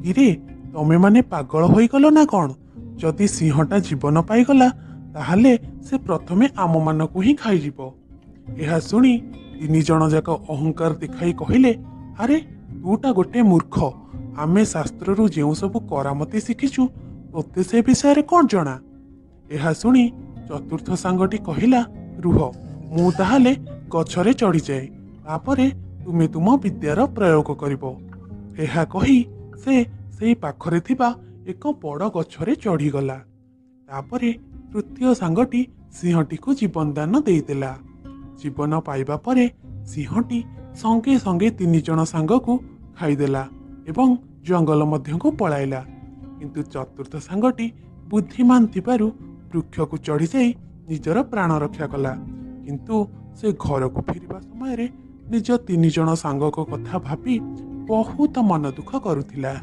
କିରେ, ତମେମାନେ ପାଗଳ ହୋଇଗଲ ନା କ'ଣ? ଯଦି ସିଂହଟା ଜୀବନ ପାଇଗଲା, ତାହେଲେ ସେ ପ୍ରଥମେ ଆମମାନଙ୍କୁ ହିଁ ଖାଇଯିବ। ଏହା ଶୁଣି 3 ଜଣ ଯାକ ଅହଙ୍କାର ଦେଖାଇ କହିଲେ, ଆରେ ତୁଟା ଗୋଟେ ମୂର୍ଖ, ଆମେ ଶାସ୍ତ୍ରରୁ ଯେଉଁ ସବୁ କରାମତି ଶିଖିଛୁ ତୋତେ ସେ ବିଷୟରେ କ'ଣ ଜଣା? ଏହା ଶୁଣି ଚତୁର୍ଥ ସାଙ୍ଗଟି କହିଲା, ରୁହ, ମୁଁ ତାହେଲେ ଗଛରେ ଚଢ଼ିଯାଏ, ତାପରେ ତୁମେ ତୁମ ବିଦ୍ୟାର ପ୍ରୟୋଗ କରିବ। ଏହା କହି ସେ ସେଇ ପାଖରେ ଥିବା ଏକ ବଡ଼ ଗଛରେ ଚଢ଼ିଗଲା। ତାପରେ ତୃତୀୟ ସାଙ୍ଗଟି ସିଂହଟିକୁ ଜୀବନ ଦାନ ଦେଇଦେଲା। ଜୀବନ ପାଇବା ପରେ ସିଂହଟି ସଙ୍ଗେ ସଙ୍ଗେ 3 ଜଣ ସାଙ୍ଗକୁ ଖାଇଦେଲା ଏବଂ ଜଙ୍ଗଲ ମଧ୍ୟକୁ ପଳାଇଲା। କିନ୍ତୁ ଚତୁର୍ଥ ସାଙ୍ଗଟି ବୁଦ୍ଧିମାନ ଥିବାରୁ ବୃକ୍ଷକୁ ଚଢ଼ିଯାଇ ନିଜର ପ୍ରାଣ ରକ୍ଷା କଲା। କିନ୍ତୁ ସେ ଘରକୁ ଫେରିବା ସମୟରେ ନିଜ 3 ଜଣ ସାଙ୍ଗଙ୍କ କଥା ଭାବି ବହୁତ ମନ ଦୁଃଖ କରୁଥିଲା।